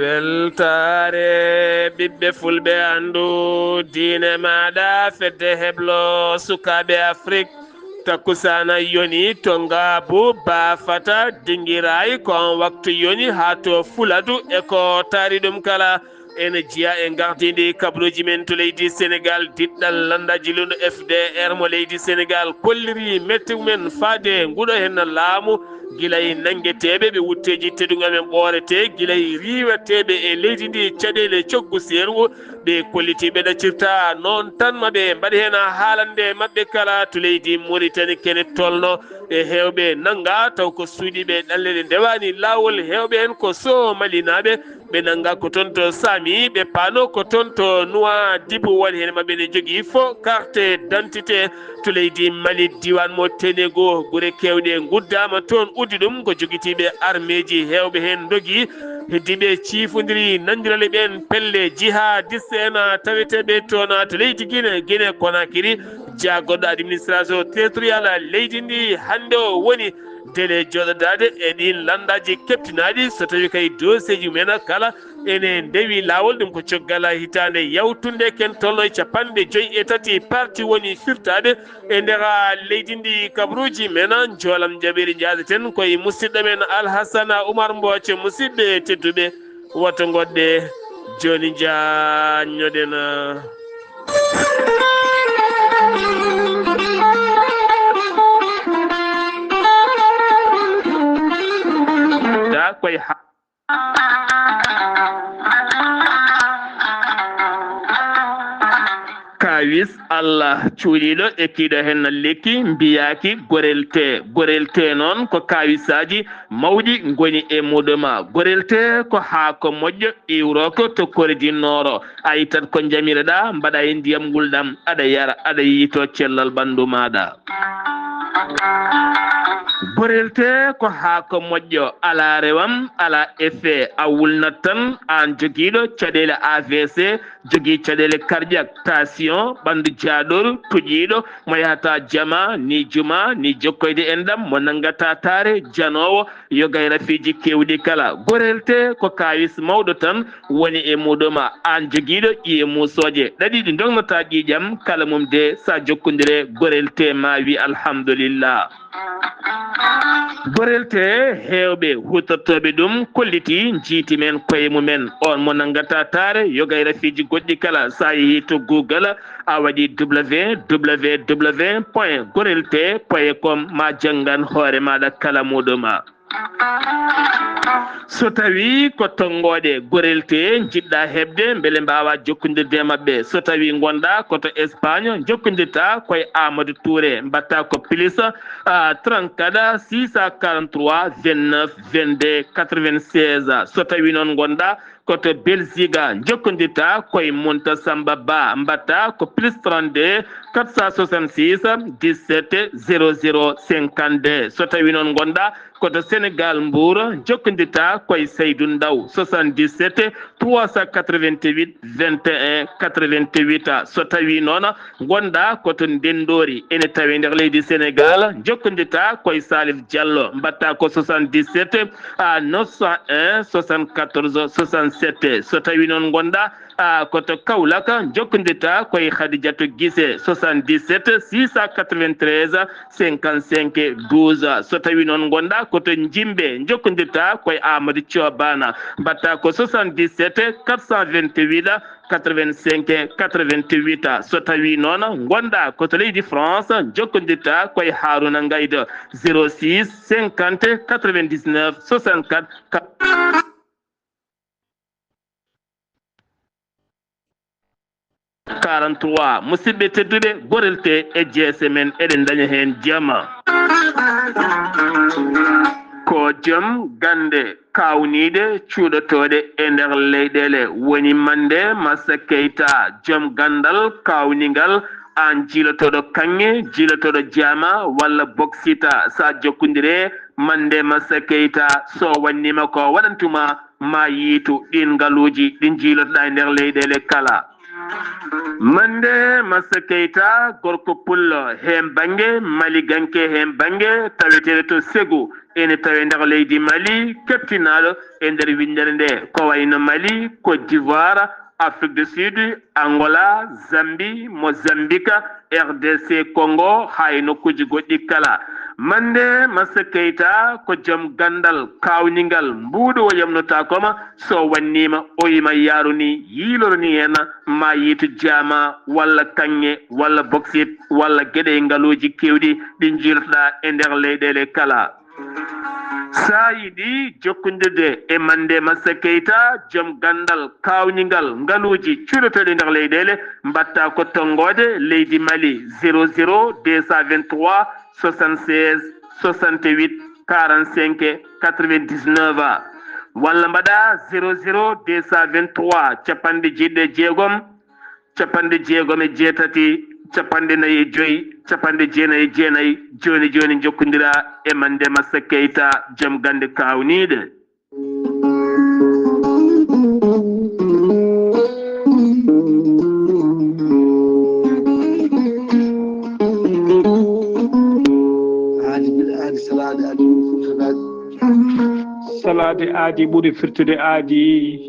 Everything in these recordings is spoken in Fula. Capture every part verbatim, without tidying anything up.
Weltaare ɓiɓɓe fulɓe, anndu diine maaɗa, fedde heblo sukaaɓe Afrik. Takkusaana yoni to Ngaabu, Baafata, Dingiray, ko on waktu yoni haa to Fuladu e ko taari ɗum kala. Ene jeyaa e ngardiindi kabaruuji men to leydi Senegaal, diɗɗal lanndaaji luulndo F D R mo leydi Senegaal kolliri mette mumen faade nguɗo heen laamu, gila e nanngeteeɓe ɓe wutteeji teddungal men ɓooretee, gila e riiweteeɓe e leydi ndi caɗeele coggu seergu, ɓe kolliti ɓe ɗaccirta noon tan ma ɓe mbaɗ heen haalannde maɓɓe kala to leydi Muritani kene tolno e heewɓe nannga taw ko suuɗiiɓe ɗalleɗe ndewaani laawol, heewɓe heen ko Soomalinaaɓe, ɓe nannga ko toon to Saami, ɓe paano ko toon to Nuwaadibu, won heen maɓɓe ne jogii fo carte d'identité to leydi Mali, diiwaan mo Tenego, gure keewɗe nguddaama toon, uddi ɗum ko jogitiiɓe armeeji, heewɓe heen ndogi, heddiiɓe ciifondiri, nanndirale ɓeen pelle jihadiste en taweteeɓe toon to leydi Gine, Gine Konakiri, jaagoɗɗo administration territorial leydi ndi hannde o woni dele jooɗodaade e ɗiin lanndaaji keɓtinaaɗi, so tawii kay doosieeji mumen kala ene ndewi laawol, ɗum ko coggal hitaande yawtunde, ken tolno e capanɗe joyi e tati parti woni firtaade e nder leydi ndi. Kabaruuji men, njoolam jaɓiri njaadaten ko e musidɗo men Alhasana Umar Mbooce. Musidɓe tedduɓe, woto ngoɗɗe jooni, njaanñoɗen. Ta koye ha- Kaawis Allah cuuɗiiɗo e kiiɗo heen lekki mbiyaaki gorel tee. Gorel tee noon ko kaawisaaji mawɗi ngoni e muɗum. Gorel tee ko haako moƴƴo iwrooko to Kore du Nord. A ittat ko njamireɗaa, mbaɗa e ndiyam ngulɗam, aɗa yara, aɗa yiytoo cellal ɓanndu maaɗa. Gorel tee ko haako moƴƴo, alaa rewam, alaa effet, a wulnat tan, aan jogiiɗo caɗeele A V C, jogii caɗeele cardiaque, tension, ɓanndu jaaɗoru, tuƴiiɗo, mo yahata jama, ni juma, ni jokkoyde enɗam, mo nanngata taare, janoowo, yoga e rafiiji keewɗi kala. Gorel tee ko kaawis mawɗo tan woni e muɗum. Aan jogiiɗo ƴiye muusooje, ɗaɗi ɗi ndognataa ƴiiƴam, kala mum de, so a jokkondire gorel tee, ma wi alhamdulillah. Gorel tee, heewɓe huutortooɓe ɗum kolliti, njiiti men koye mumen. On mo nanngata taare, yoga e rafiiji goɗɗi kala, so a yehii to Google, a waɗi W W W point gorel tee point com, ma janngan hoore maaɗa kala muɗum. So tawii ko tonngooɗe gorel tee njiɗɗaa heɓde, mbele mbaawaa jokkondirde e maɓɓe. So tawii ngonɗaa ko to Espagne, njokkondirtaa ko e Amadou Touré, mbaɗtaa ko plus, ah, trente-quatre, six cent quarante-trois, vingt-neuf, vingt-deux, quatre-vingt-seize. So tawii noon ngonɗaa ko to Belgique, njokkondirtaa ko e Munta Samba Ba, mbaɗtaa ko plus trente-deux, quatre cent soixante-six, dix-sept, zéro zéro, cinquante-deux. So tawii noon ngonɗaa ko to Sénégal, Mbour, njokkondirtaa ko e Seydou Ndaw, soixante-dix-sept, trois cent quatre-vingt-huit, vingt et un, quatre-vingt-huit. So tawii noon ngonɗaa ko to Ndenndoori, ene tawee nder leydi Sénégal, njokkondirtaa ko e Salif Diallo, mbaɗtaa ko soixante-dix-sept, à neuf cent un, soixante-quatorze, soixante-sept. So tawii noon ngonɗaa, ah, ko to Kaolack, njokkondirtaa ko e Khadijatou Guissé, soixante-dix-sept, six cent quatre-vingt-treize, cinquante-cinq, douze. So tawii noon ngonɗaa ko to Njimbe, njokkondirtaa ko e Amadou Thio Bana, mbaɗtaa ko soixante-dix-sept, quatre cent vingt-huit, quatre-vingt-cinq, quatre-vingt-huit. So tawii noon ngonɗaa ko to leydi France, njokkondirtaa ko e Harouna Ngaïdo, zéro six, cinquante, quatre-vingt-dix-neuf, soixante-quatre, quarante-trois. Musidɓe tedduɓe, gorel tee e jeese men, eɗen ndaña heen jama. Ko joom gannde kaawniiɗe cuuɗotooɗe e nder leyɗeele woni Mande Massa Keita, joom ganndal kaawningal, aan jiilotooɗo kaŋŋe, jiilotooɗo jaama walla boksita, so a jokkondire Mande Massa Keita, so wanniima ko waɗantuma, ma yiytu ɗiin ngaluuji ɗi njiilotoɗaa e nder leyɗeele kala. Mande Massa Keita, gorko pullo, heen bannge Mali ganke, heen bannge taweteeɗo to Segu, ene tawe nder leydi Mali, keptinaaɗo e nder winndere nde, ko wayno Mali, Côte d'Ivoire, Afrique du Sud, Angola, Zambie, Mozambique, R D C Congo, haa e nokkuuji goɗɗi kala. Mande Massa Keita ko jom ganndal, kaawningal, mbuuɗo o yamnotaako ma, so wannii ma, o yima yaaruni, yiiloroni heen, ma yiitu jaama, walla kaŋŋe, walla boksit, walla geɗe e ngaluuji keewɗi ɗi njiilotoɗaa e nder leyɗeele kala. So a yiɗi jokkondirde e Mande Massa Keita, jom ganndal, kaawningal, ngaluuji cuuɗotooɗi nder leyɗeele, mbaɗtaa ko tonngoode leydi Mali, zéro zéro deux cent vingt-trois soixante-seize soixante-huit quarante-cinq quatre-vingt-dix-neuf, walla mbaɗaa zéro zéro deux cent vingt-trois capanɗe jeeɗiɗi e jeegom capanɗe jeegom e jeetati, capanɗe nayi e joy, capanɗe jeenayi e jeenayi. Jooni jooni, njokkondiraa e Mande Massa Keita, jom gannde kaawniiɗe. Aadi bil aadi, salaade aadi ɓuri firtude aadi. Salaade aadi ɓuri firtude aadi.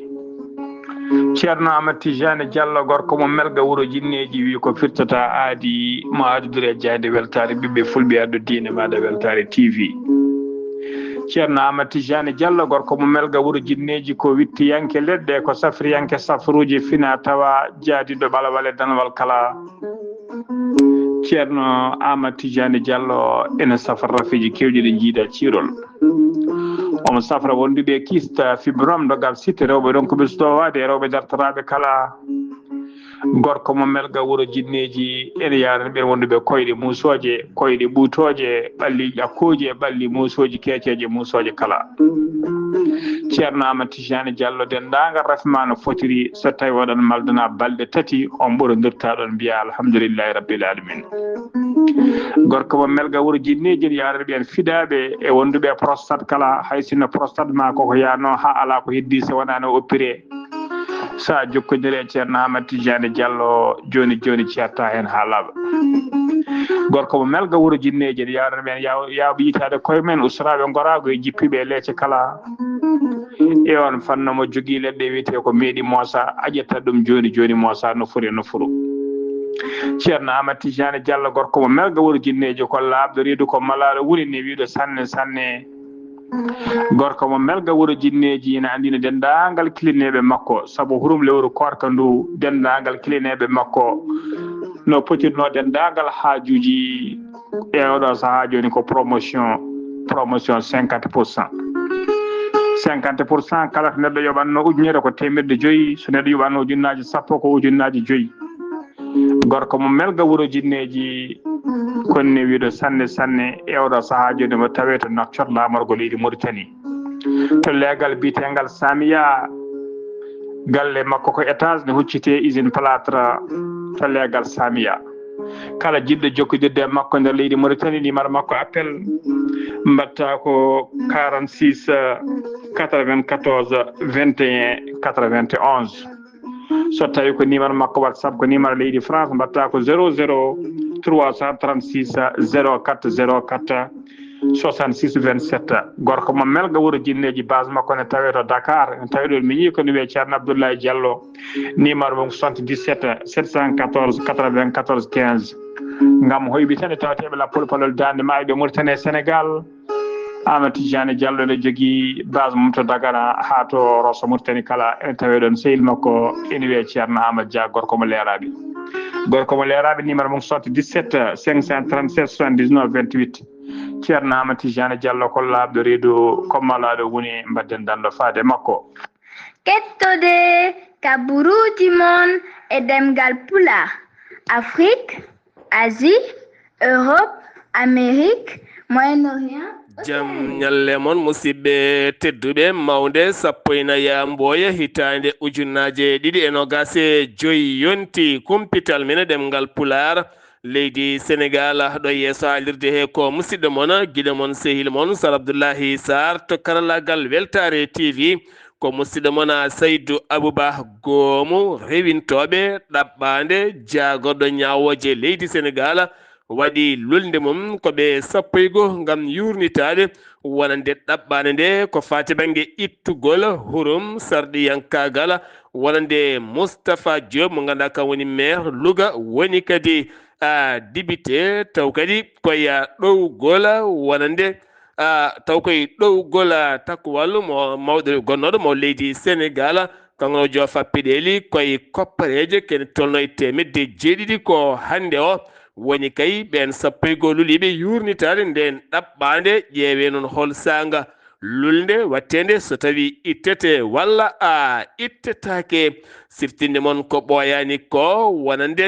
Ceerno Amadou Tijani Diallo, gorko mo Melga, wuro Jinneeji, wi ko firtata aadi, mo aadudure e jayde weltaare ɓiɓɓe fulɓe, addu diine maaɗa weltaare T V. Ceerno Amadou Tijani Diallo, gorko mo Melga, wuro Jinneeji, ko wittiyanke leɗɗe, ko safriyanke safruuji, fina tawa, jaadiiɗo ɓalawal e danwal kala. Ceerno Amadou Tijani Diallo ene safra rafiji kewɗi ɗi jiida ciirol. Omo safra wonduɓe kista, fibrome, dogal sitte, rewɓe ronkuɓe sutowaade, rewɓe dartoraaɓe kala. Gorko mo Melga, wuro Jinneeji, ene yaarani ɓeen wonduɓe koyɗe muusooje, koyɗe ɓuutooje, ɓalli ƴakkooje, ɓalli muusooji keeceeje, muusooje kala. Ceerno Amadou Tijani Diallo, denndaangal rafi ma no fotiri, so tawi oɗon maldana balɗe tati, on ɓurondirta ɗon mbiya alhamdulillahi rabbil alamin. Gorko mo Melga, wuro Jinneeji, ene yaarani ɓeen fidaaɓe e wonduɓe e prostate kala, hay sinno prostate ma koko yaano haa alaa ko heddi so wonaa no oppiree. So a jokkondire e Ceerno Amadou Tijani Diallo, jooni jooni ceerta heen haa laaɓa. Gorko mo Melga, wuro Jinneeji, ene yaarani ɓeen yaw-, yaawɓe yitaade koye men, usturaaɓe ngoraagu e jippiiɓe e leece kala. E on fannu mo jogii leɗɗe wiyetee ko meeɗi moosa, a ƴetta ɗum jooni jooni moosa nofuru e nofuru. Ceerno Amadou Tijani Diallo, gorko mo Melga, wuro Jinneeji, ko laaɓɗo reedu, ko malaaɗo woni ne wiiɗo sanne sanne. Gorko mo Melga, wuro Jinneeji, ina anndina denndaangal kilineeɓe makko, sabu hurum lewru koorka ndu, denndaangal kilineeɓe makko no potirnoo denndaangal haajuuji e oɗo sahaa jooni ko promotion, promotion cinquante pour cent. Cinquante pour cent, kala to neɗɗo yoɓatno ujunere ko teemeɗɗe joyi, so neɗɗo yoɓatno ujunnaaji sappo ko ujunnaaji joyi. Gorko mo Melga, wuro Jinneeji, konni wiiɗo sanne sanne e oɗo sahaa jooni mo tawee to Nouakchott, laamorgo leydi Mauritanie. To leegal biyeteegal Samiya, galle makko ko étage ne huccitee usine plâtre to leegal Samiya. Kala jiɗɗo jokkodirde e makko nder leydi Mauritanie, numéro makko appel mbaɗta ko quarante-six quatre-vingt-quatorze vingt et un quatre-vingt-onze. So tawi ko numéro makko WhatsApp, ko numéro leydi France, mbaɗta ko zéro zéro trois cent trente-six zéro quatre zéro quatre soixante-six vingt-sept. Gorko mo Melga, wuro Jinneeji, base makko ne tawee to Dakar. Ne tawee ɗo mi yii ko ne wiyee Ceerno Abdoulaye Diallo. Numéro mum soixante-dix-sept sept cent quatorze quatre-vingt-quatorze quinze. Ngam hoyɓe tan e tawateeɓe lappol palol daande maayo ɓe Mauritanie e Sénégal. Amadou Tijani Diallo ne jogii base mum to Dagana haa to Rosso Mauritanie kala, ene tawee ɗon sehil makko ene wiyee Ceerno Amadou Dia, gorko mo Leeraaɓe. Gorko mo Leeraaɓe, numéro mum soixante-dix-sept cinq cent trente-sept soixante-dix-neuf vingt-huit. Ceerno Amadou Tijani Diallo ko laaɓɗo reedu, ko malaaɗo woni, mbaɗden danndo faade makko. Kettode kaburuuji mon e ɗemngal Pulaar, Afrique, Asie, Europe, Amérique, Moyen-Orient, jam Océanie. Ñalle mon, musidɓe tedduɓe, mawde sappo e nayi mbooya hitaande ujunnaje ɗiɗi e nogas e joy yonti kumpital men e ɗemngal Pulaar, leydi Senegal, ɗo yeeso haalirde he ko musidɗo mon, giɗo mon, sehil mon, Sar Abdullahi Sarr to karallaagal Weltaare T V. Ko musidɗo mon Saydu Abuba Goomu rewintooɓe ɗaɓɓaande jaagorɗo ñaawooje leydi Senegaal waɗi lulnde mum ko ɓe sappo e goo ngam yuurnitaade wonande ɗaɓɓaande nde ko faati bannge ittugol hurum sarɗiyankaagal wonande Moustapha Diop mo ngannduɗaa kam woni maire Louga woni kadi a dibite taw kadi koye ɗowgol wonande a taw koye ɗowgol a takkuwal mo mawɗo gonnooɗo mo leydi Senegaal kanko o joofa peɗeeli koye koppareeje kene tolno e teemedde jeeɗiɗi ko hannde o woni kay ɓeen sappo e goo luliiɓe yuurnitaade ndeen ɗaɓɓaande ƴeewee noon hol saanga lulnde watteende so tawii ittete walla a ittetaake siftinde mon ko ɓooyaani ko wonande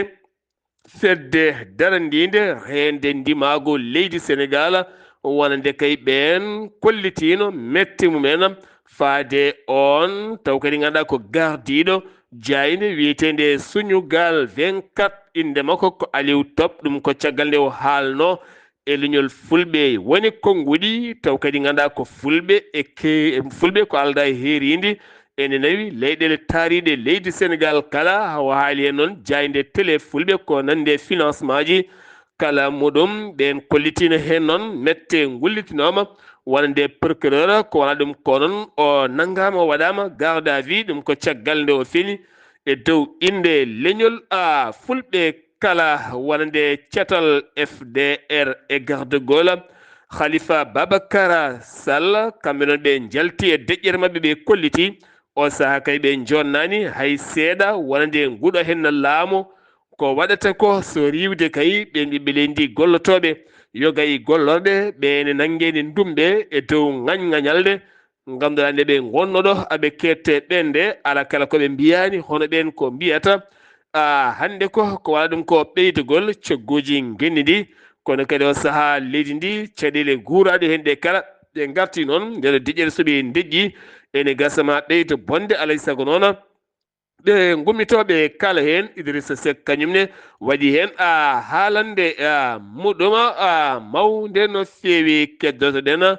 fedde darandiinde reende ndimaagu leydi Senegaal wonande kay ɓeen kollitiino mette mumen faade oon taw kadi ngannduɗaa ko gardiiɗo jaaynde wiyeteende Sunugal vingt-quatre innde makko ko Aliou Top ɗum ko caggal nde o haalno e leñol fulɓe woni konnguɗi taw kadi ngannduɗaa ko fulɓe e ke fulɓe ko aldaa e heeriindi ene nawi leyɗeele taariiɗe leydi Senegaal kala o haali heen noon jaaynde télé fulɓe ko nande e financement ji kala muɗum ɓeen kollitiino heen noon mette ngullitinooma wonande procureur ko wona ɗum ko noon o nanngaama o waɗaama garde à vue ɗum ko caggal nde o fini e dow innde leñol a fulɓe kala wonande catal F D R e gardagol Khalifa Babacar Sall kamɓe noon ɓe njalti e deƴƴere maɓɓe ɓe kolliti o saha kay ɓe jonnaani hay seeɗa wonande nguɗo henna laamu ko waɗata ko so riiwde kay ɓe ɓiɓɓe leydi ndi gollotooɓe yogay gollorɗe ɓe ene nanngeni ndumɓe e dow ŋañŋañalde ngannduɗaa nde ɓe ngonnoɗo aɓe keette ɓen nde ala kala ko ɓe mbiyaani hono ɓen ko mbiyata a hannde ko ko wala ɗum ko ɓeydugol cogguuji ngenndi ndi kono kadi o sahaa leydi ndi caɗeele guuraaɗe heen ɗe kala ɗe ngarti noon nde ɗo diƴƴere so ɓe deƴƴi ene gasa ma ɓeydo bonde alay sago noon ɓe ngummitooɓe kala heen Idrissa Seck kañum ne waɗi heen a haalande a muɗuma a mawnde no feewi keddotoɗen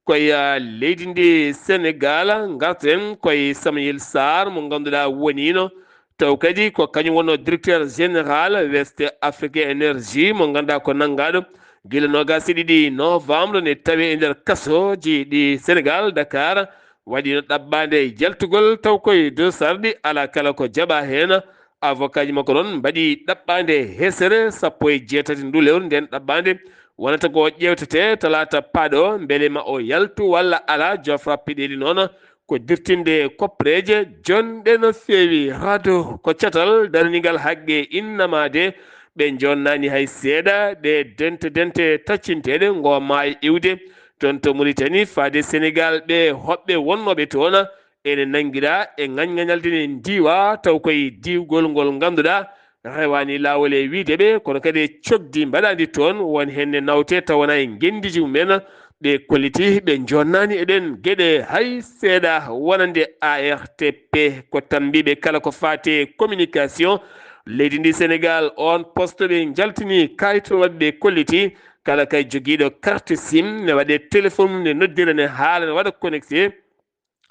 koye leydi ndi Senegal ngarten koye Samuel Sarr mo ngannduɗaa woniino taw kadi ko kañum wonno directeur général West Africa Energy mo ngannduɗaa ko nanngaaɗo gila noogaas e ɗiɗi novembre ne tawi e nder kasooji ɗi Senegal Dakar waɗiino ɗaɓɓaande jaltugol taw koye dow sarɗi alaa kala ko jaɓaa heen. Avocat ji makko noon mbaɗi ɗaɓɓaande hesere sappo e jeetati ndu lewru ndeen ɗaɓɓaande wonata ko ƴeewtete talaata paaɗo mbele ma o yaltu walla alaa. Jofra peɗeeli noon ko dirtinde koppareeje jonɗe no feewi. Rado ko catal daranigal haqqe innamaade ɓe jonnaani hay seeɗa ɗe dente dente taccinteeɗe ngo maayo iwde toon to Mauritanie faade Senegal ɓe hoɓɓe wonnooɓe toon ene nanngiraa e ŋañŋañalde ne ndiiwa taw koye diwgol ngol ngannduɗaa rewaani laawol e wiyde ɓe kono kadi e cogdi mbaɗaandi toon won heen ne nawtee taw wonaa e ngenndiiji mumen ɗe kolliti ɓe jonnaani e ɗeen geɗe hay seeɗa wonande A R T P ko tammbiiɓe kala ko faati e communication leydi ndi Senegal oon poste ɓe njaltini kayit maɓɓe ɓe kolliti kala kay jogiiɗo carte sim ne waɗe téléphone mum ne noddira ne haala ne waɗa connecté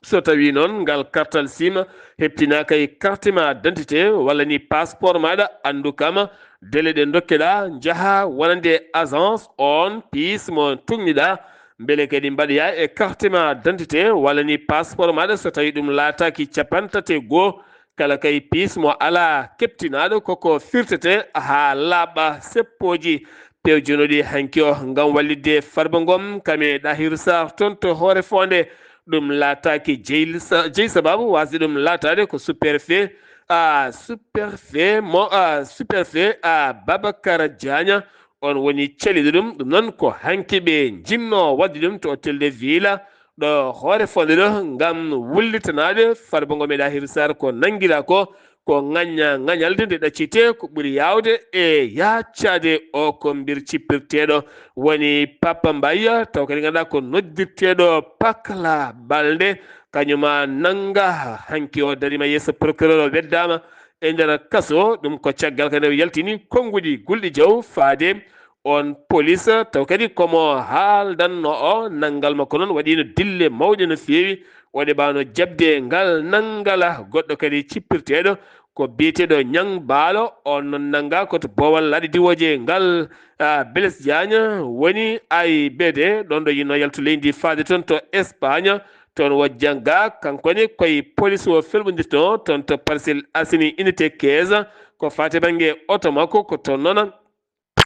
so tawi noon ngal kartal sim heptinaaka e carte ma d'identité walla ni passeport maɗa anndu kama dele ɗe dokkeɗa njaha wonande agence on piis mo tugniɗa mbele kadi mbaɗoya e carte ma d'identité walla ni passeport maɗa so tawi ɗum laataki capantate goo kala kay piis mo alaa keɓtinaaɗo koko firtete haa laaɓa seppooji pewjonoɗi hanki o ngam wallitde farba ngom kame ɗahiru sar toon to hoore fonde ɗum laataaki jeyi sababu wasde ɗum laataade ko superfet a superfet mo a superfet a babacar diagna on woni caliɗo ɗum ɗum noon ko hanki ɓe jinno wadde ɗum to hôtel de ville ɗo hoore fonde ɗo ngam wullitanaade farba ngo meɗa hirsar ko nanngira ko ko ŋañña ŋañalde nde ɗaccite ko ɓuri yaawde e yaaccaade o ko mbir cippirteeɗo woni papa mbayya taw kadi ngannduɗaa ko noddirteeɗo pakla balde kañuma nannga hanki o darima yeeso procureur o weddaama e nder kaso ɗum ko caggal kadi o yaltini konnguɗi gulɗi jaw faade on polis taw kadi komo haaldanno o nanngal makko noon waɗino dille mawɗe no feewi O ɗeɓaano jaɓde ngal nanngala goɗɗo kadi cippirteeɗo ko biyeteeɗo Ñaŋ Baalo. On noon nanngaa ko to boowal laaɗe diwooje ngal, ah, Blaise Diagne woni A I B D, ɗoon ɗo yiɗnoo yaltu leydi faade toon to Espagne. Toon wo janngaa, kanko ne ko e police o felɓondirtoo toon to Parcelles Assainies unité quinze. Ko faati bannge oto makko, ko toon noon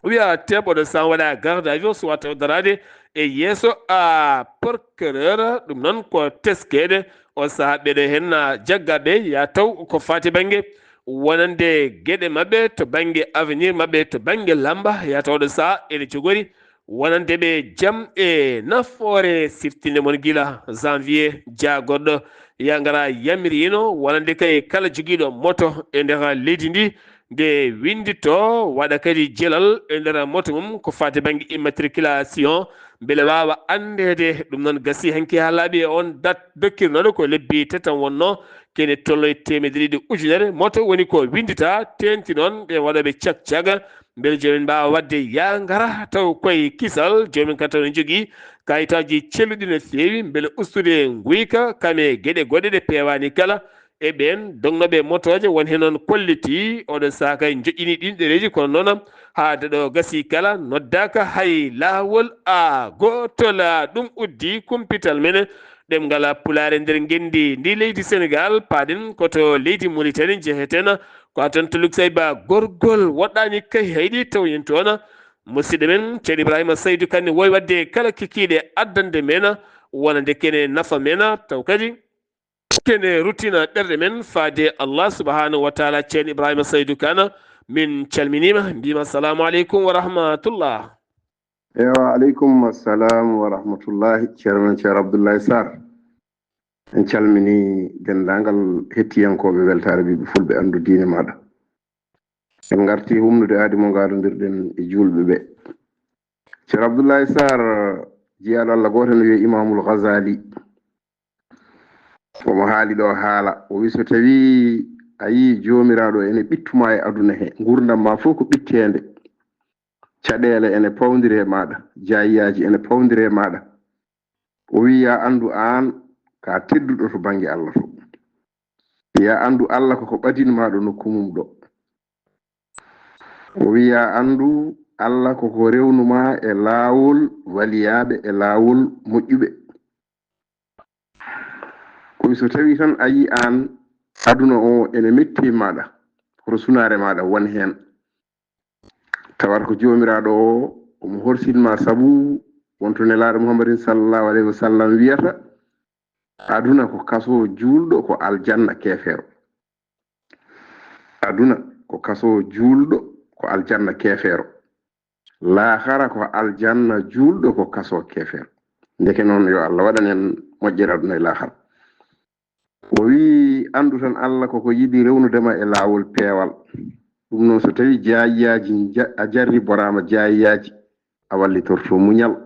wiyaa teeɓoɗo sa waɗa garde à vue suwata daraade e yeeso a procureur. Ɗum noon ko teskeede o sahaa ɓeɗo heen na jaggaɓe ya taw ko faati bannge wonande geɗe maɓɓe to bannge avenir maɓɓe to bannge lamba ya taw ɗo sahaa ene jogori wonande ɓe jam e nafoore. Siftinde mon gila janvier jagorɗo ya ngara yamirino wonande kay kala jogiiɗo moto e nder leydi ndi nde winnditoo, waɗa kadi jelal e nder moto mum ko faati bannge immatriculation, mbele waawa anndeede. Ɗum noon gasii hanki haa laaɓi e oon dat dokkirnooɗo ko lebbi tati tan wonnoo, kene tolno e teemedere ɗiɗi ujunere moto woni ko winnditaa, teeŋti noon ɓe waɗooɓe cak-cak, mbele joomum en mbaawa waɗde yaa ngara taw koye kisal, joomum en kadi taw ne njogii kayitaaji celluɗi no feewi, mbele ustude nguyka kam e geɗe goɗɗe ɗe peewaani kala, e ɓeen dognooɓe motooje won heen noon kollitii oɗo sahaa kay joƴƴinii ɗiin ɗereeji, kono noon haa daɗo gasii kala noddaaka hay laawol a gootol. Ɗum uddi kumpital men ɗemngal Pulaar e nder ngenndi ndi leydi Senegaal, paaɗen ko to leydi Muritani njeheten, ko haa toon to Luksayba gorgol woɗɗaani kay hayɗi taw yen toon. Musidɗo men Ceerno Ibrahima Saydu Kan ne wowi waɗde kala kikiiɗe addande men wonande kene nafa men, taw kadi kene ruttina ɓerɗe men faade Allah subhanahu wa taala. Ceerno Ibrahima Saydu Kan, min calminiima, mbiima assalamu aleykum wa rahmatullah. Ewa, aleykum assalam wa rahmatullahi. Ceerno men Ceerno Abdoulaye Sarr, en calmini denndaangal hettiyankooɓe Weltaare Ɓiɓɓe Fulɓe Anndu Diine Maaɗa. En ngarti humnude aadi mo ngaarondirɗen e juulɓe ɓe. Ceerno Abdoulaye Sarr, jiyaaɗo Allah gooto no wiyee Imaamul Ghazali. Omo haali ɗo haala, o wi so tawii a yii Joomiraaɗo ene ɓittu ma e aduna he, nguurndam ma fof ko ɓitteende, caɗeele ene pawndiri e maaɗa, jaayiyaaji ene pawndiri e maaɗa. O wi, yaa anndu aan ka tedduɗo to bannge Allah to. Yaa anndu Allah koko ɓadin ma ɗo nokku mum ɗo. O wi, yaa anndu Allah koko rewnu ma e laawol waliyaaɓe, e laawol moƴƴuɓe. Ko so tawii tan a yii aan aduna o ene metti e maaɗa, hoto sunaare maaɗa won heen. Tawata ko Joomiraaɗo o, omo horsin ma sabu wonto Nelaaɗo Muhammadin sallallahu alayhi wa sallam wiyata, aduna ko kaso juulɗo, ko aljanna keefeero. Aduna ko kaso juulɗo, ko aljanna keefeero. Laahara ko aljanna juulɗo, ko kaso keefeero. Ndeke noon, yo Allah waɗan en moƴƴere aduna e laahara. O wi, anndu tan Allah koko yiɗi rewnude ma e laawol peewal. Ɗum noon, so tawii jaayiyaaji nja-, a jarriboraama jaayiyaaji, a wallitorto muñal.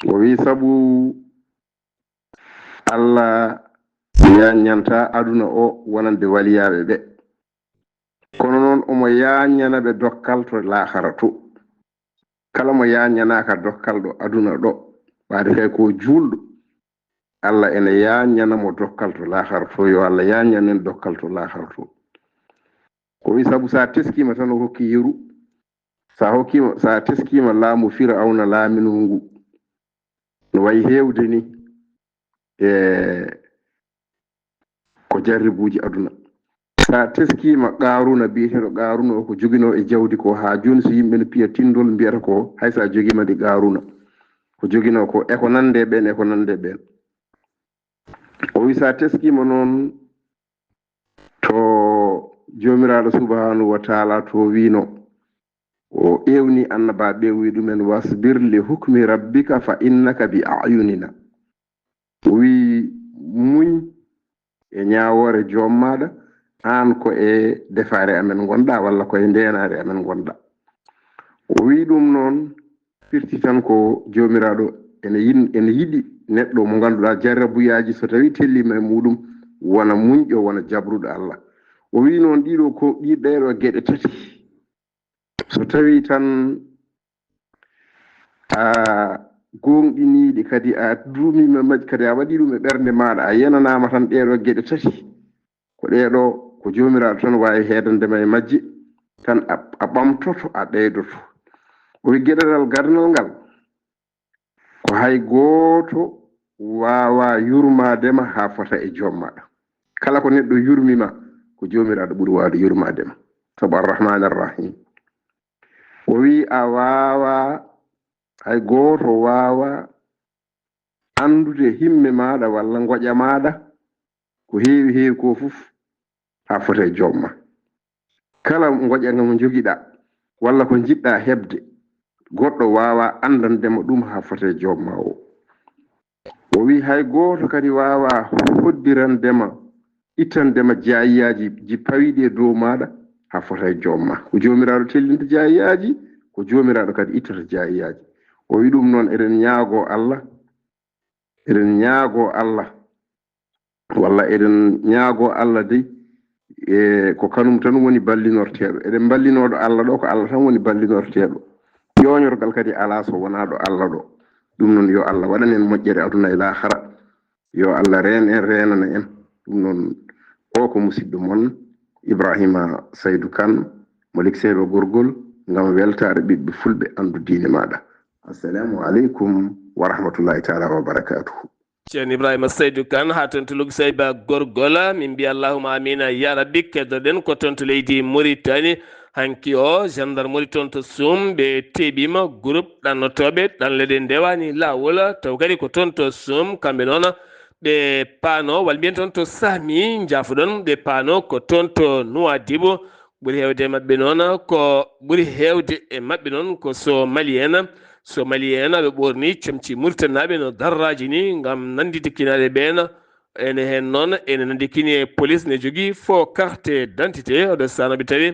O wi, sabu Allah ñaññanta aduna o wonande waliyaaɓe ɓe. Kono noon, omo yaañana ɓe dokkal to laahara to. Kala mo yaañanaaka dokkal ɗo aduna ɗo, ɓaade kay ko juulɗo, Allah ene yaañana mo dokkal to laahara to. Yo Allah yaañan en dokkal to laahara to. Ko wi sabu so a teskiima tan o hokki yeru. So a hokkiima, so a teskiima laamu Firawna laaminoo ngu, no wayi heewde ni, e ko jarribuuji aduna. So a teskiima Qaaruuna, biyeteeɗo Qaaruuna o, ko joginoo e jawdi ko, haa jooni so yimɓe no piya tinndol, mbiyata ko hay so a jogiima ndi Qaaruuna. Ko joginoo ko, e ko nande ɓeen, e ko nande ɓeen. O wi so a teskiima noon to Joomiraaɗo subhaanahu wa taala to wiino, o ewni annabaaɓe, o wi ɗumen, "Wasbir li hukmi rabbika fa innaka bi a'yunina." O wi, "Muñ e ñaawoore joom maaɗa, aan ko e defaare amen ngonɗa, walla ko e ndeenaare amen ngonɗa." O wi ɗum noon, firti tan ko Joomiraaɗo ene yin-, ene yiɗi neɗɗo mo ngannduɗaa jarrabuyaaji so tawii telliima e muuɗum, wona muñɗo, wona jabruɗo Allah. O wi noon ɗiɗo ko, ɗi ɗeeɗo geɗe tati, so tawii tan a gooŋɗiniiɗi, kadi a duumiima e majji, kadi a waɗii ɗum e ɓernde maaɗa, a yenanaama tan ɗee ɗoo geɗe tati. Ko ɗee ɗoo, ko Joomiraaɗo tan waawi heedande ma e majje, tan a, a ɓamtoto, a ɓeydoto. O wi geɗalal gadanal ngal, ko hay gooto waawaa yurmaade ma haa fota e joom maaɗa. Kala ko neɗɗo yurmi ma, ko Joomiraaɗo ɓuri waawde yurmaade ma. Sabu Arrahmaani Arrahim. O wi a waawaa, hay gooto waawaa anndude himme maaɗa walla ngoƴa maaɗa, ko heewi heewi ko fof, haa fota e joom ma. Kala ngoƴa nga mo njogiɗaa, walla ko njiɗɗaa heɓde, goɗɗo waawaa anndande ma ɗum haa fota e joom ma o. O wi hay gooto kadi waawaa hoddirande ma, ittande ma jaayiyaaji ji pawiiɗi e dow maaɗa, haa fota e joom ma. Ko Joomiraaɗo tellinta jaayiyaaji, ko Joomiraaɗo kadi ittata jaayiyaaji. O wi ɗum noon, eɗen ñaagoo Allah, eɗen ñaagoo Allah, walla eɗen ñaagoo Allah dey, e ko kanum tan woni ballinorteeɗo. Eɗen mballinooɗo Allah ɗo, ko Allah tan woni ballinorteeɗo. Ƴooñorgal kadi alaa so wonaa ɗo Allah ɗo. Ɗum noon, yo Allah waɗan en moƴƴere aduna e laahara. Yo Allah reen en, reenana en. Ɗum noon, o ko musidɗo mon, Ibrahima Saydu Kan, mo Likseeɓe Gorgol, ngam weltaare ɓiɓɓe fulɓe, anndu diine maaɗa. Assalamu aleykum wa rahmatullahi taala wa barakatuhu. Ceerno Ibrahima Saydu Kan, haa toon to Lugu Sayba Gorgol, min mbiya allahumma amina ya rabbi. Keddoɗen ko toon to leydi Mauritanie. Hanki o, gendarmerie toon to Suum, ɓe teɓiima groupe ɗannotooɓe ɗanle ɗe ndewaani laawol, taw kadi ko toon to Suum, kamɓe noon ɓe paano, walla mbiyen toon to Sahmi, njaafoɗon, ɓe paano ko toon to Nouadhibou. Ɓuri heewde e maɓɓe noon ko, ɓuri heewde e maɓɓe noon ko Somaliyen. Somaliyen, ɓe ɓoorni comci Muritaninaaɓe no darraaji ni, ngam nanndinde kinaaɗe ɓeen. Ene heen noon, ene nanndi kini e police ne jogii faux carte d'identité, oɗo sahaa no ɓe tawi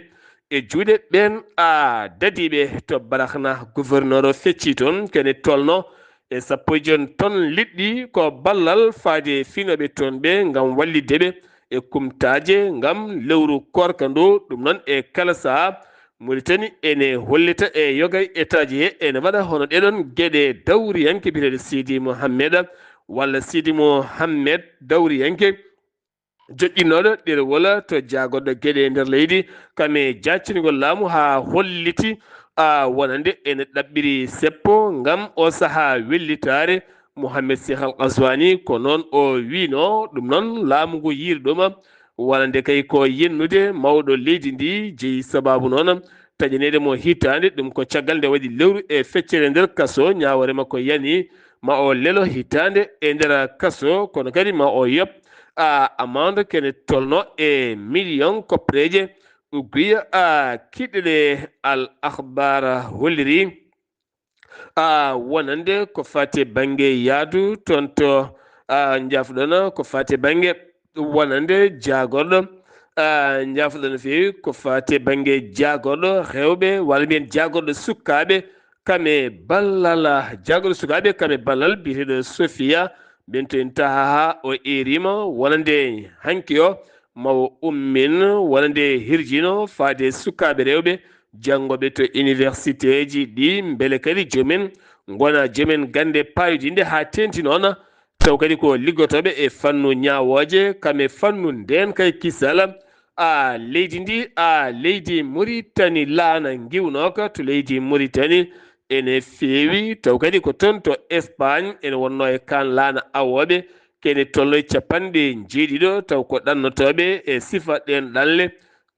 e juuɗe ɓeen a dadiiɓe to Barakhna. Gouverneur o feccii toon, kene tolno e sappo e joy ton liɗɗi, ko ballal faade finooɓe toon ɓe ngam wallitde ɓe e kumtaaje ngam lewru koorka ndu. Ɗum noon, e kala sahaa, Mauritanie ene hollita e yoga e etaaji he ene waɗa hono ɗeɗon geɗe dawriyanke biyeteeɗo Sidi Mohamed, walla Sidi Mohamed dawriyanke joƴƴinooɗo ɗerewol to jaagorɗo geɗe e nder leydi, kam e jaccingol laamu haa holliti, a, wonande ene ɗaɓɓiri seppo ngam o sahaa wellitaare Mohamed Cheikh Al Ghazouani. Ko noon o wiino. Ɗum noon, laamu ngu yiiri ɗum, wonande kay ko yennude mawɗo leydi ndi, jeyi sabaabu noon taƴaneede mo hitaande. Ɗum ko caggal nde waɗi lewru e feccere nder kaso, ñaawoore makko yani ma o lelo hitaande e nder kaso, kono kadi ma o yoɓ, a, amande kene tolno e million koppareeje uguya, a, kiɗɗe ɗe Al Akhbar holliri. A, wonande ko faati e bannge yaadu toon to, a, njaafoɗon, ko faati e bannge wonande jaagorɗo, a, njaafoɗon no feewi, ko faati e bannge jaagorɗo rewɓe, walla mbiyen jaagorɗo sukaaɓe, kam e ballal, jaagorɗo sukaaɓe, kam e ballal biyeteeɗo Sofiya Bintu Intaha, o eeriima wonande hanki o ma o ummin, wonande hirjino faade sukaaɓe rewɓe janngooɓe to universitéji ɗi, mbele kadi joomen ngona joomen gannde paayodinɗe haa teeŋti noon, taw kadi ko liggotooɓe e fannu ñaawooje, kam e fannu ndeenka e kisal. A, leydi ndi, a, leydi Mauritanie, laana ngiwnooka to leydi Mauritanie ene feewi, taw kadi ko toon to Espagne ene wonnoo e kaan laana awooɓe, kene tolno e capanɗe njeeɗiɗo, taw ko ɗannotooɓe e sifa ɗeen ɗanle.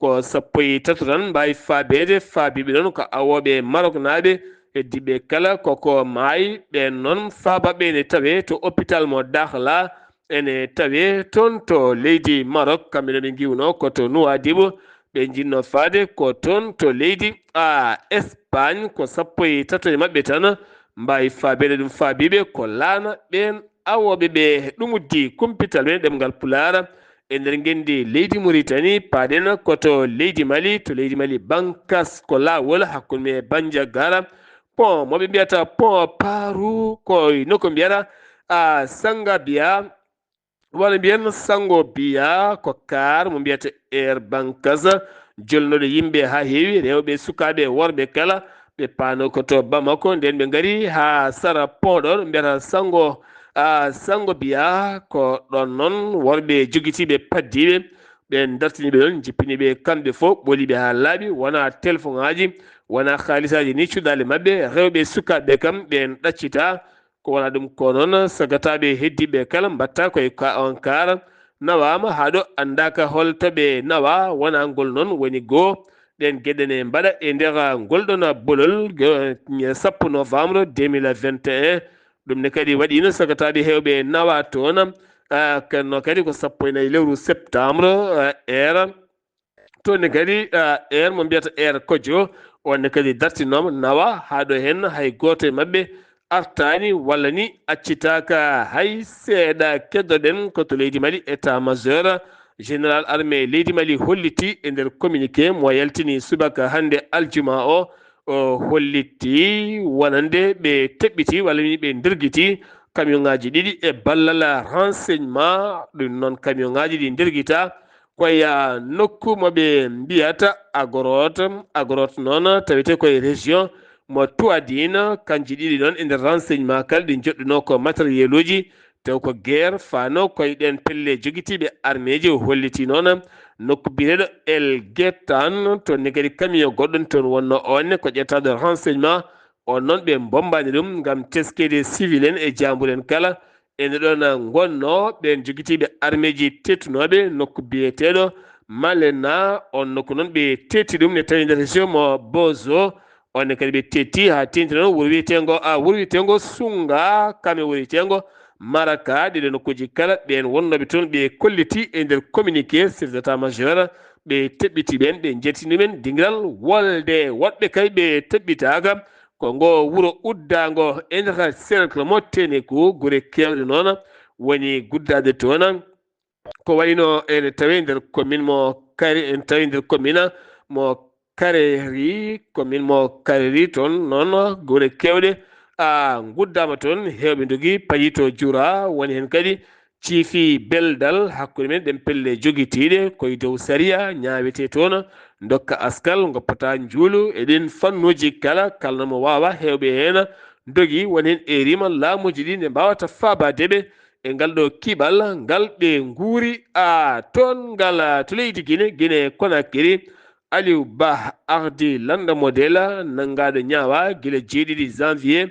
Ko sappo e tato tan mbaawi faabeede, faabiiɓe ɗoon ko awooɓe Maroknaaɓe, heddiiɓe kala koko maayi. Ɓeen noon, faabaaɓe ene tawee to hôpital mo Dakhla, ene tawee toon to leydi Marok, kamɓe no ɓe ngiwnoo ko to Nouadhibou ɓe njinnoo faade, ko toon to leydi, a, Espagne. Ko sappo e tato e maɓɓe tan mbaawi faabeede ɗum faabiiɓe, ko laana ɓeen awooɓe ɓe ɗum uddi kumpital men ɗemngal Pulaar e nder ngenndi leydi Mauritanie. Paaɗen ko to leydi Mali, to leydi Mali Bankas, ko laawol hakkunde men e Bandiagara, pont mo ɓe mbiyata pont Paru, ko nokku mbiyata, a, Sangabia, walla mbiyen Sango Biya, ko kaar mo mbiyata Air Bankas, jolnooɗo yimɓe haa heewi, rewɓe, sukaaɓe, worɓe kala, Ɓe paano ko to Bamako, nden ɓe ngari haa sara Podor, mbiyata Sango, a Sango Biya. Ko ɗon noon worɓe jogitiiɓe paddiiɓe ɓen dartini ɓe ɗon, jippini ɓe kamɓe fof, ɓoli ɓe haa laaɓi, wona telefoŋaaji, wona haalisaaji ni cuɗaali maɓɓe, rewɓe sukaaɓe kam ɓen ɗaccita. Ko wona ɗum ko noon, sagataaɓe heddiiɓe kala mbaɗta koye ka on kaara, nawaama haa ɗo anndaaka hol to ɓe nawa, wona ngol noon woni goo. Ɗeen geɗe ne mbaɗa e nder ngol ɗoon bolol, ge-, sappo novembre deux mille vingt et un. Ɗum ne kadi waɗiino sagataaɓe heewɓe nawa toon, ah, kono kadi ko sappo e nayi lewru septembre, ah, heure. Toon ne kadi, ah, heure mo mbiyata heure Kodjo, on ne kadi dartinooma nawa, haa ɗo heen hay gooto e maɓɓe artaani walla ni accitaaka hay seeɗa. Keddoɗen ko to leydi Mali, état-major général armée leydi Mali holliti e nder communiqué mo yaltini subaka hannde aljuma o, o holliti wonande ɓe teɓɓiti walla ni ɓe ndirgiti camion ŋaaji ɗiɗi e ballal renseignement. Ɗum noon camion ŋaaji ɗi ndirgita koye nokku mo ɓe mbiyata Agorot. Agorot noon tawete koye région mo Tuadine. Kanji ɗiɗi noon e nder renseignement kala ɗi joɗɗuno ko matériel uji, taw ko guerre fano koye ɗen pelle jogitiiɓe armeeji. O holliti noon nokku biyeteeɗo El Getan, toon ne kadi camion goɗɗo toon wonno, on ne ko ƴettaaɗo renseignement. On noon ɓe mbommbaani ɗum ngam teskeede civil en e jaambur en kala ene ɗoon ngonnoo, ɓeen jogitiiɓe armeeji teettunooɓe nokku biyeteeɗo Malena. On nokku noon ɓe teetti ɗum ne tawi nder région mo Bozo. On ne kadi ɓe teetti haa teeŋti noon wuro wiyeteengo, a, wuro wiyeteengo Sunga, kam e wuro wiyeteengo Maraka. Ɗiɗo nokkuuji kala ɓeen wonnooɓe toon ɓe kolliti e nder communiqué chef d'état-major, ɓe teɓɓiti ɓeen, ɓe njettini ɗumen dingiral wolde. Woɗɓe kay ɓe teɓɓitaaka, ko ngo wuro uddaango e nder cercle mo Teneku. Gure keewɗe noon woni guddaade toon. Ko wayno ene tawee nder commune mo Kari, ene tawee nder commune mo Kareri, commune mo Kareri toon noon gure keewɗe, a, nguddaama toon. Heewɓe ndogi payi to Jura, woni heen kadi ciifi beldal hakkunde men ɗen pelle jogitiiɗe koye dow sariya ñaawetee toon, ndokka askal, ngoppata njuulu e ɗin fannuuji kala, kala no mo waawa. Heewɓe heen ndogi, woni heen e rima laamuuji ɗi nde mbaawata faabaade ɓe e ngal ɗo kiɓal ngal ɓe nguuri, a, toon ngal, a, to leydi Gine, Gine Konakiri. Aliou Bah ardi lannda modela nanngaaɗo ñaawa gila jeeɗiɗi janvier,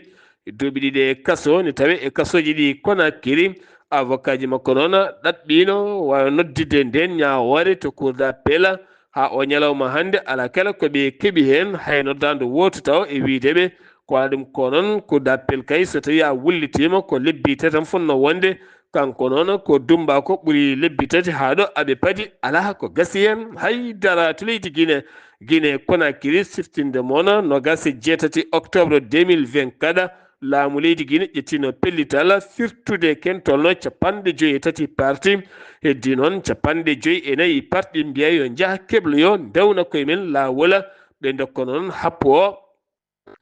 duuɓi ɗiɗi e kaso, ne tawe e kasooji ɗi Konakiri. Avocat ji makko noon ɗaɓɓiino waawa nodditde ndeen ñaawoore to cour d'appel. Haa o ñalawma hannde, alaa kala ko ɓe keɓi heen, hay noddaandu wootu taw e wiyde ɓe ko alaa. Ɗum ko noon, cour d'appel kay, so tawii a wullitiima, ko lebbi tati tan fotnoo wonde. Kanko noon ko Dumba ko ɓuri lebbi tati haa ɗo aɓe padi, alaa ko gasi heen hay dara to leydi Gine. Gine Konakiri, siftinde mon, noogaas e jeetati octobre deux mille vingt-quatre, laamu leydi Gine ƴettino pellital firtude ken tolno capanɗe joyi e tati parti. Heddi noon capanɗe joyi e nayi parti mbiya yo njaha keɓloyo, ndewna koye men laawol, ɓe ndokka noon happu o.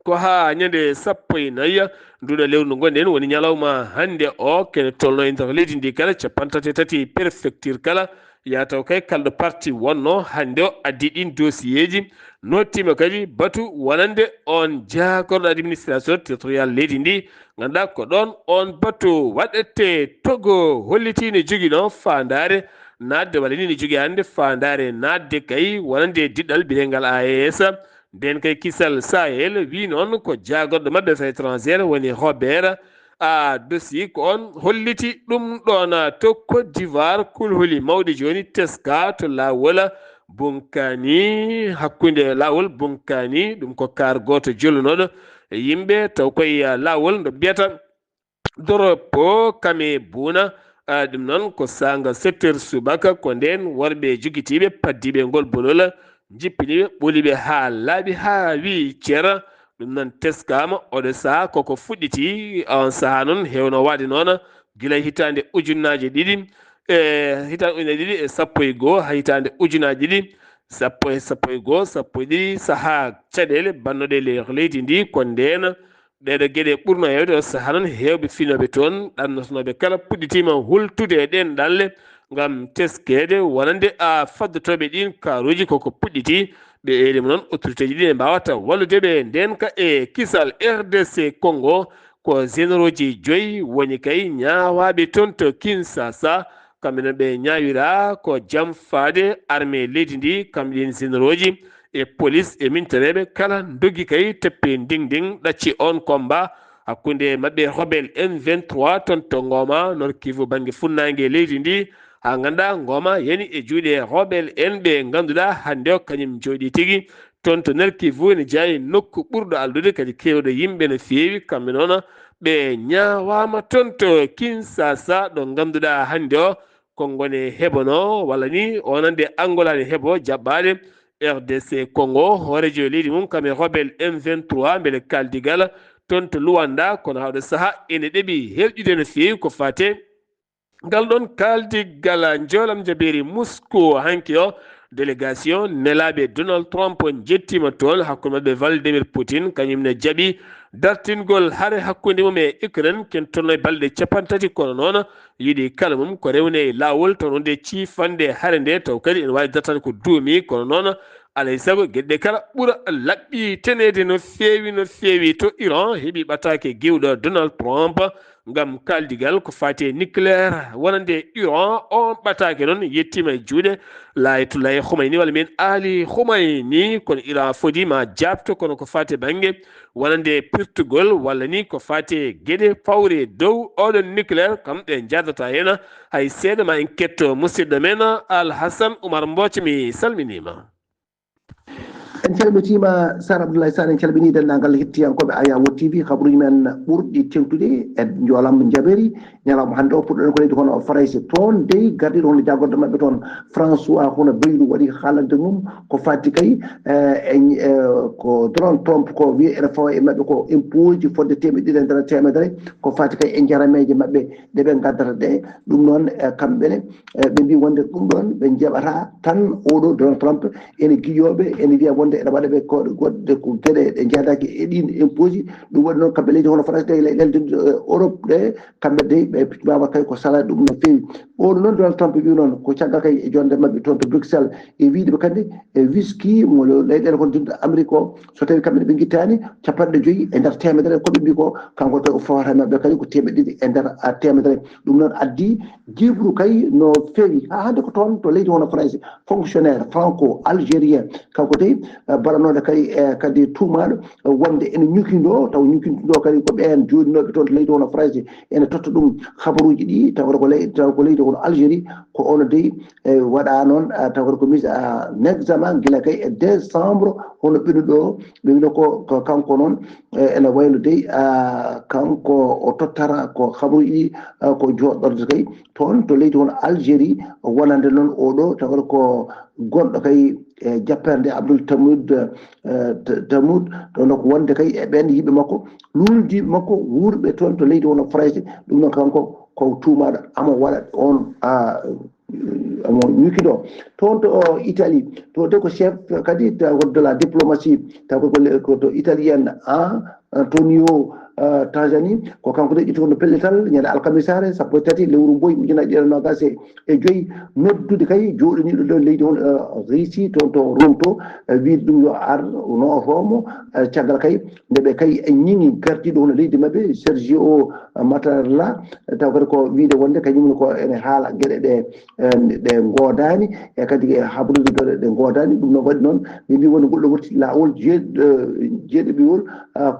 Ko haa ñande sappo e nayi nduɗo lewru ndu ngonɗen, woni ñalawma hannde o, kene tolno e nder leydi ndi kala, capanɗe tati e tati préfecture kala, yaa taw kay kalɗo parti wonno hannde o addi ɗin dossier ji. Nottiima kadi batu wonande on jaagorɗo administration territorial leydi ndi, ngannduɗaa ko ɗoon on batu waɗete togo, hollitii ne joginoo faandaare naatde, walla ni ne jogii hannde faandaare naatde kay wonande diɗɗal biyeteegal A E S. Nden kay kisal Sahel wi noon ko jaagorɗo maɓɓe affaires étrangères woni Robert, a, Dosi, ko on holliti ɗum ɗoon to Côte d'Ivoire. Kulhuli mawɗi jooni teska to laawol Bunkani, hakkunde laawol Bunkani, ɗum ko kaar gooto jolunooɗo yimɓe, taw koye laawol nde mbiyata Doropo Kame Buna. A, ɗum noon ko saanga sept heures subaka, ko ndeen worɓe jogitiiɓe paddiiɓe ngol bolol njippini ɓe, ɓoli ɓe haa laaɓi, haa wi cera. Ɗum noon teskaama, oɗo sahaa koko fuɗɗiti. On sahaa noon heewno waɗde noon gila hitaande ujunnaaje ɗiɗi e, hitaande ujunaaje ɗiɗi e sappo e goo haa hitaande ujunaaje ɗiɗi sappo e, sappo e goo, sappo e ɗiɗi, sahaa caɗeele bannooɗe e leydi ndi, ko ndeen ɗeeɗo geɗe ɓurno heewde. O sahaa noon heewɓe finooɓe toon, ɗannotonooɓe kala, puɗɗitiima hultude e ɗeen ɗanle ngam teskeede wonande, a, faddotooɓe ɗiin kaaruuji koko puɗɗiti. Ɓe eeli mo noon, autorité ji ɗi ne mbaawata wallude ɓe. Ndeen ka e kisal R D C Congo, ko généraux ji joyi woni kay ñaawaaɓe toon to Kinshasa. Kamɓe noon ɓe ñaawiraa ko jam faade armée leydi ndi, kamɓe ɗiin généraux ji e police e mintereeɓe kala ndogi kay teppe ndiŋ ndiŋ ɗacci oon combat hakkunde maɓɓe rebelle M vingt-trois toon to Goma, Nord Kivu, bannge funnaange leydi ndi. Haa nganndaa Goma yani e juuɗe rebelle en ɓe ngannduɗaa hannde o kañum jooɗii tigi toon to Nord Kivu, ene jeyaa e nokku ɓurɗo alɗude kadi keewɗo yimɓe no feewi. Kamɓe noon ɓe ñaawaama toon to Kinshasa, ɗo ngannduɗaa hannde o Congo ne heɓanoo, walla ni wonande Angola ne heɓo jaɓɓaade R D C Congo, hooreejo leydi mum kam e rebelle M vingt-trois, mbele kaaldigal toon to Luanda, kono haa ɗo sahaa ene ɗeɓi herƴude no feewi ko faate ngal ɗoon kaaldigal. Njoolam jabeeri Moscou hanki o, délégation nelaaɓe Donald Trump njettiima toon, hakkunde maɓɓe Vladimir Putin, kañum ne jaɓi dartingol hare hakkunde mum e Ukraine, ken tolno e balɗe capanɗe tati, kono noon yiɗi kala mum ko rewne e laawol, taw noon nde ciifanɗe hare nde, taw kadi ene waawi dartaade ko duumi, kono noon alaa e sago geɗe ɗe kala ɓura laɓɓiteneede no feewi, no feewi. To Iran heɓi ɓataake giwɗo Donald Trump ngam kaaldigal ko faati e nucléaire wonande Iran. On ɓataake noon yettiima e juuɗe Laayatullahi Khomeini, walla mbiyen Ali Khomeini, kono Iran fodi ma jaabto, kono ko faati e bannge wonande pirtugol walla ni ko faati e geɗe fawre dow oɗon nucléaire, kam ɗe njaadata heen hay seeɗa. Ma en ketto musidɗo men Al Hassan Oumar Mbooc, mi salminiima. En calmitiima Sar Abdoulaye Sane, en calminii denndaangal hettiyankooɓe Ayawo T V. Kabaruuji men ɓurɗi teŋtude e njoolam jabeeri ñalawma hannde o, puɗɗoɗen ko leydi hono Farayse. Toon dey gardiiɗo hono jaagorɗo maɓɓe toon François hono Bayrou waɗi haalande mum ko faati kay e ko Donald Trump ko wiyi ene fawa e maɓɓe ko impose ji fodde teemeɗɗe ɗiɗi e nder teemedere ko faati kay e jarameeje maɓɓe ɗe ɓe ngaddata ɗe. Ɗum noon kamɓe ne ɓe mbii wonde ɗum ɗoon ɓe njaɓata tan oɗo Donald Trump ene gijooɓe ene wiya wonde ene waɗa ɓe koɗe goɗɗe ko geɗe ɗe njaadaaki e ɗiin impose ji. Ɗum waɗi noon kamɓe leydi hono France e leyɗeele denduɗe Europe ɗe kamɓe dey ɓe mbawa kay ko sala ɗum no feewi. Oɗo noon Donald Trump wi noon ko caggal kay e jonde maɓɓe toon to Bruxelles e wiide ɓe kandi e wiski mo leyɗeele kon denduɗe Amérique o, so tawi kamɓe ɓe gittaani capanɗe joyi e nder teemedere ko ɓe mbi ko kanko tawi o fawata maɓɓe kadi ko teemeɗɗe ɗiɗi e nder teemedere. Ɗum noon addi jibru kay no feewi haa hannde ko toon to leydi hono France fonctionnaire franco algérien kanko dey baɗanooɗo kay e kadi tuumaaɗo wonde ene ñukindo taw ñukindo kadi ko ɓeen jooɗinooɓe toon to leydi hono France ene totta ɗum kabaruuji ɗi taw ko ley taw ko leydi hono Algérie ko ono dey e waɗa noon taw ko mise en examen gila kay e décembre hono ɓennuɗo ɓe wino ko kanko noon ene wayno dey kanko o tottata ko kabaruuji ɗi ko jooɗorde kay toon to leydi hono Algérie wonande noon oɗo taw ko gonɗo kay e jappere nde Abdoul Tamoud Tamoud ɗono ko wonde kay e ɓen yimɓe makko luldiiɓe makko wuurɓe toon to leydi wono Farayse. Ɗum noon kanko ko tuumaaɗo amo waɗa on amo ñukido toon to Italie to de ko chef kadi de la diplomatie taw ko to italien Antonio Tajani ko kanko de ƴetti kono pellital ñande alkamisaare sappo e tati lewru mboy ujunaaji ɗiɗi nogas e joyi noddude kay jooɗoniiɗo ɗo leydi on Russie toon to Rome to wiide ɗum yo ar no Rome caggal kay nde ɓe kay ñiŋi gardiiɗo hono leydi maɓɓe Sergio Mattarella taw kadi ko wiide wonde kañum ko ene haala geɗe ɗe ɗe goodaani e kadi e habrude geɗe ɗe goodaani ɗum noon waɗi noon ɓe mbi woni ngol ɗo woni laawol jeeɗiɓiwol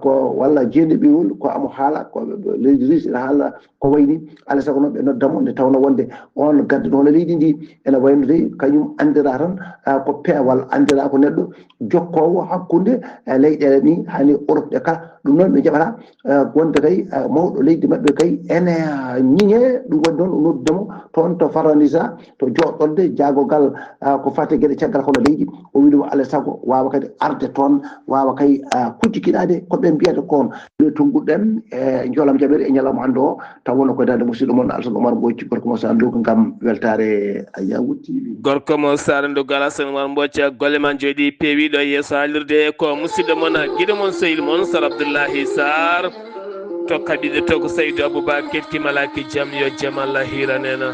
ko walla jeeɗiɓiwol ko amo haala ko leydi Russie ene haala ko wayni alaa sago noon ɓe nodda mo nde tawno wonde on gadduɗo hono leydi ndi ene wayno dey kañum anndira tan ko peewal anndira ko neɗɗo jokkoowo hakkunde leyɗeele ni hani Europe ɗe kala ɗum noon ɓe jaɓata wonde kay mawɗo leydi maɓɓe kay ene ñiŋe ɗum waɗi noon o noddudemo toon to Faranisa to jooɗorde jaagogal ko fate geɗe caggal hono leydi o wi ɗum alaa sago waawa kadi arde toon waawa kay kujjikiɗaade ko ɓe mbiyata kon le tonnguɗen e njoolam jaɓere e ñalawma hannde o taw wonno ko daande musidɗo mon Alsan Omar Mboy ci gorko mo Sanduka ngam weltaare Ayawu T V. Gorko mo Sara Ndugal Alsan Omar Mboy ci golle ma jooɗi peewi ɗo yeeso haalirde ko musidɗo mon giɗo mon sehil mon Sar Abdoullahi Sarr to kaɓiɗe to ko Saydou Aboubacar Ketti Malaki jam yo jam Allah hiranena.